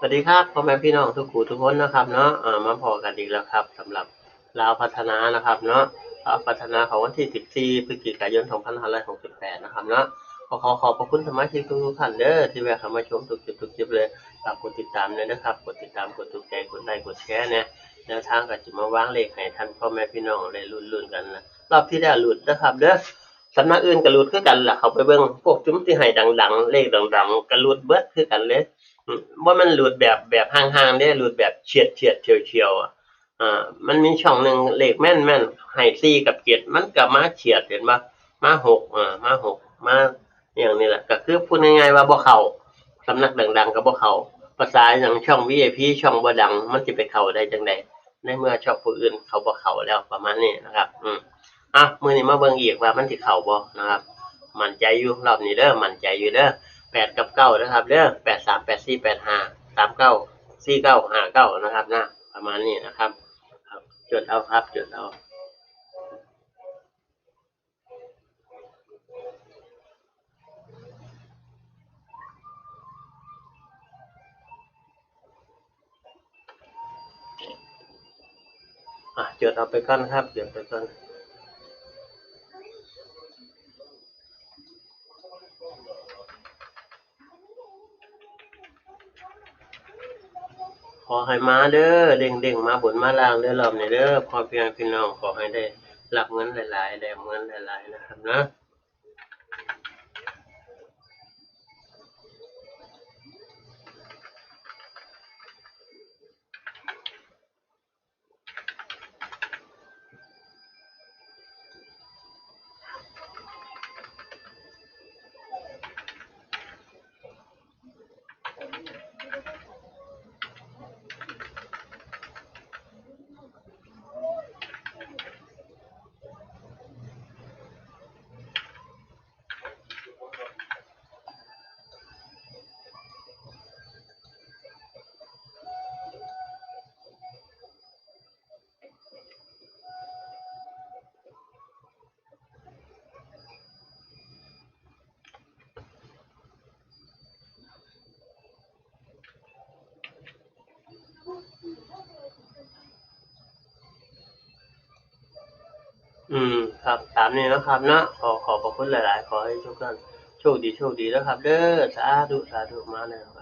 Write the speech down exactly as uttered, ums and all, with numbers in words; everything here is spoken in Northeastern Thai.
สวัสดีครับพ่อแม่พี่น้องทุกผู้ทุกคนนะครับเนาะ อ่า มาพ้อกันอีกแล้วครับ สำหรับลาวพัฒนานะครับเนาะ ลาวพัฒนาของวันที่ สิบสี่ พฤศจิกายน สองพันห้าร้อยหกสิบแปด นะครับเนาะ ก็ขอขอบพระคุณสมาชิกทุกๆท่านเด้อ ที่แวะเข้ามาชมทุกคลิปทุกคลิปเลย ฝากกดติดตามด้วยนะครับ กดติดตาม กดถูกใจ กดไลค์ กดแชร์เนี่ย แนวทางก็จะมาวางเลขให้ท่านพ่อแม่พี่น้องได้ลุ้นๆกันนะ รอบที่แล้วหลุดนะครับเด้อ สำนักอื่นก็หลุดคือกันล่ะ เข้าไปเบิ่งพวกจุ้มที่ให้ดังๆ เลขดังๆ ก็หลุดเบิดคือกันเลย อืม บ่แม่นหลุดแบบ แบบห่างๆเด้ หลุดแบบเฉียดๆเฉียวๆอะ อ่า มันมีช่องหนึ่งเลขแม่นๆ ให้ สี่ กับ เจ็ด มันก็มาเฉียด เห็นบ่ มา หก อ่า มา หก มา อย่างนี้แหละ ก็คือพูดง่ายๆว่าบ่เข้า สำนักดังๆก็บ่เข้า ภาษาอย่างช่อง วี ไอ พี ช่องบ่ดัง มันสิไปเข้าได้จั่งใด ในเมื่อช่องผู้อื่นเขาบ่เข้าแล้ว ประมาณนี้นะครับ อืม อ่ะ มื้อนี้มาเบิ่งอีกว่ามันสิเข้าบ่นะครับ มั่นใจอยู่รอบนี้เด้อ มั่นใจอยู่เด้อ แปด กับ เก้า นะครับเด้อ แปด สาม แปด สี่ แปด ห้า สาม เก้า สี่ เก้า ห้า เก้า นะครับนะ ประมาณนี้นะครับ ครับ จดเอาครับ จดเอา อ่ะ จดเอาไปก่อนครับ จดไปก่อน ขอให้มาเด้อ เด้งๆมาบนมาล่างเด้อ รอบนี้เด้อ พ่อพี่พี่น้อง ขอให้ได้รับเงินหลายๆ ได้เงินหลายๆ นะครับนะ อืม ครับ ตามนี้นะครับเนาะ ขอขอบพระคุณหลายๆ ขอให้ทุกท่านโชคดี โชคดีนะครับเด้อ สาธุ สาธุ มาแล้ว